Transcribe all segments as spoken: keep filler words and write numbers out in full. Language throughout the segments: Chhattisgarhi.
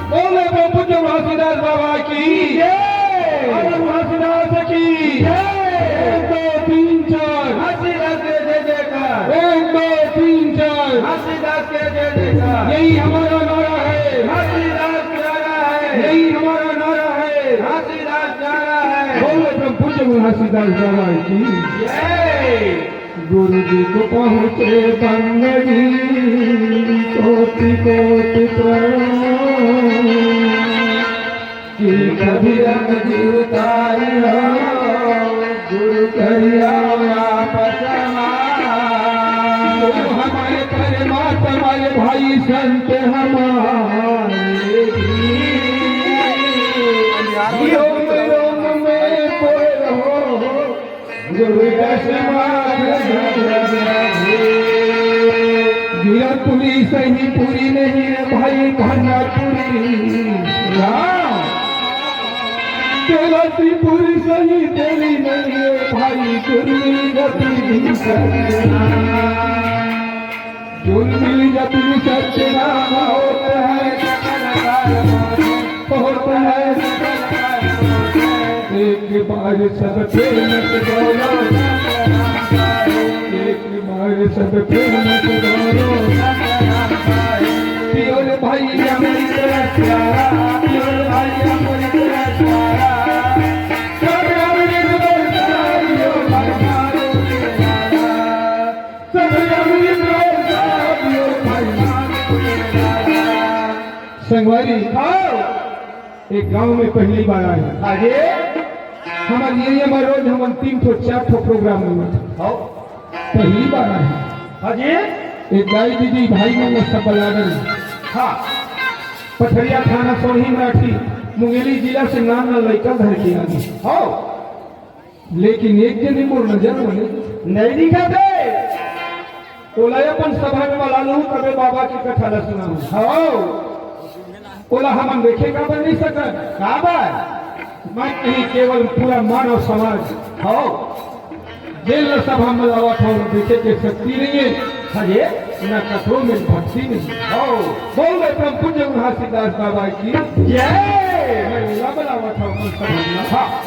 बोले, बोल, पूज्य घासीदास बाबा की जय। अरे, घासीदास की जय। एक, दो, तीन, चार। घासीदास के जय जयकार। एक, दो, तीन, चार। घासीदास के जय जयकार। यही हमारा नारा है। घासीदास प्यारा है। यही हमारा नारा है। घासीदास प्यारा है। बोले, परम पूज्य घासीदास बाबा की जय। गुरु जी को पहुँचे बंदगी, कोटि कोटि प्रणाम। कि कभी रंग जी उतारी हो, गुरु करिया आपस समाए। गुरु हमारे, परमात्मा हमारे, भाई संत हमारे। योग योग में कोई हो, गिरपुरी सही पूरी नहीं है भाई, भंडापुरी। हाँ। तेलसीपुरी सही तेली नहीं है भाई, गुरपुरी गति सही। दुर्मिल जतिन सत्यनाम होत है, होत है। एक बार सब प्रेम से बोलो, एक बार सब प्रेम से बोलो। प्योर भाई अमृत रस प्यारा, प्योर भाई अमृत रस प्यारा। सब अमृत बरसा दियो भाई मारो प्यारा। संगवारी, आओ। एक गांव में पहली बार आए। आगे। हमारे एरिया में रोज हमन तीन ठो, चार ठो प्रोग्राम होवत हे। आओ। पहली बार आए। हाँ जी। एक दाई दीदी, भाई मन ला सब बला दे। हाँ। पथरिया थाना सोनही मराठी, मुंगेली जिला से नान नान लइका धर के आगे। आओ। लेकिन एक जनी मोर नजर में नहीं दिखत हे। ओला अपन सभा में बला लूं, तबे बाबा के कथा ला सुनाहूं। हव। ओला हमन देखे काबर नहीं सकन? काबर? मैं कहीं केवल पूरा मानव समाज। हव। जेन ला सभा में लावत हव, देखे के शक्ति नहीं है। अरे? न कथो में भक्ति नहीं। हव। बोल भाई, परम पूज्य घासीदास बाबा की जय। मैं ओला बलावत हव अपन सभा में। हाँ।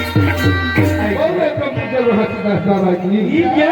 बहुत एकदम उज्जवल रहत दास बाबा जी। ई क्या